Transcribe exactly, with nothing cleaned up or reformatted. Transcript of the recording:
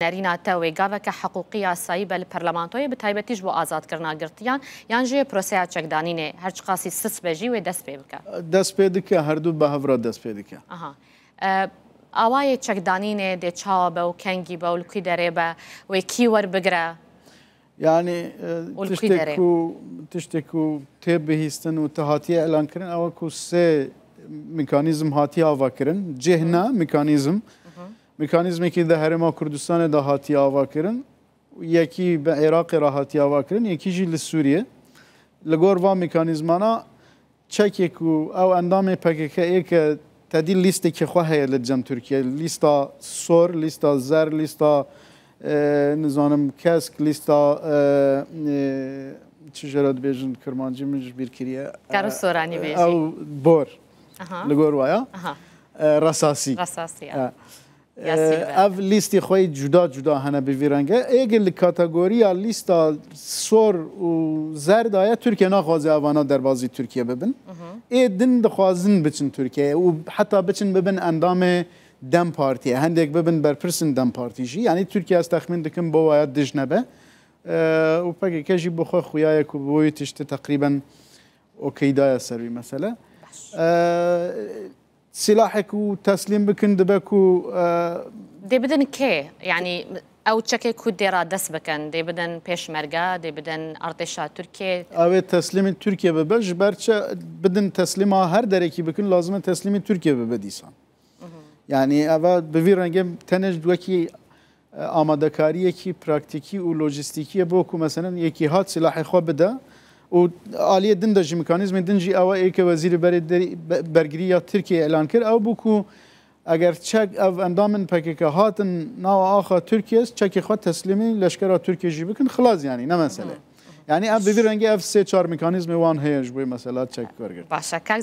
Nerîna te wê gaveke hiqûqî yasayî be li parlamentoyê, bi taybetî ji bo azadkirina girtiyan, yan jî proseya çekdanînê her çiqasî sis be jî wê dest pê bike? Dest pê dike, her du bi hev re dest pê dike. Aha. E, awayê çekdanînê dê çawa be û kengî be û li kî derê be, wê kî werbigire? Yani e, Û li kî tiştê derê? Ku tiştê ku tê bihîstin û te hatiye elan kirin, ew ku sê mekanîzm hatiye ava kirin. Cih ne mekanîzm. Mekanîzmekî di Herêma Kurdistanê de hatiye ava kirin. Yekî bi Iraqê re hatiye ava kirin, yekî jî li Sûriyê. Li gor van mekanîzmana çekê ku ew endamê P K K ê ke tedî lîstekî xwe heye li cem Tirkiye. Lîsta sor, lîsta zer, lîsta e, nizanim kesk, lîsta e, e, çi jê re dibêjin kirmancî min ji bîr kiriye. Kar û soranî bêjî. Ew bor. Aha. Li gor waya. Aha. E, resasî. Resasî ya. E, Ya sî be. Ev lîstî xwe yî cuda cuda hene bi vî renge. Êgir li kategoriya lîsta sor û zer de ye, Tirkiye naxwaze evana derbazî Tirkiye bibin. Ê din dixwazin biçin Tirkiye û heta biçin bibin endamê DEM Partiyê. Hendek bibin berpirsên DEM Partî jî. Yanî Tirkiye, ez texmîn dikim, bo waya dij nebe. E, û P K K jî bi xwe xuyaye ku bi wî tiştî teqrîben okey daye ser wî mesele. E, Silahek û teslîm bikin dibe ku e, Dê bidin kê? Yanî ew çekê ku dê ra dest bikin, dê bidin pêşmerge, dê bidin artêşa Tirkiye? Ew ê teslîmî Tirkiye bibe, ji ber çi bidin teslîma her derekî bikin, lazim e teslîmî Tirkiye bibe dîsan. Yanî eva bi vî rengê tenê ji wekî e, amadekariyekî praktîkî û lojîstîkî ye bo ku meselen yekî hat silahê xwe bide û aliyê din de jî, mekanîzmên din jî, ew ê ke wezîrê berê derî, be- bergirî ya Tirkiyeyê elan kir, ew bû ku eger çek ev endamên P K K hatin nava axa Tirkiye, çekê xwe teslîmî leşkera Tirkiye jî bikin, xilas, yanî ne mesele. Yanî ev bi vî rengê ev sê çar mekanîzmê wan heye ji bo mesela çek wergirt. Baş e. Kak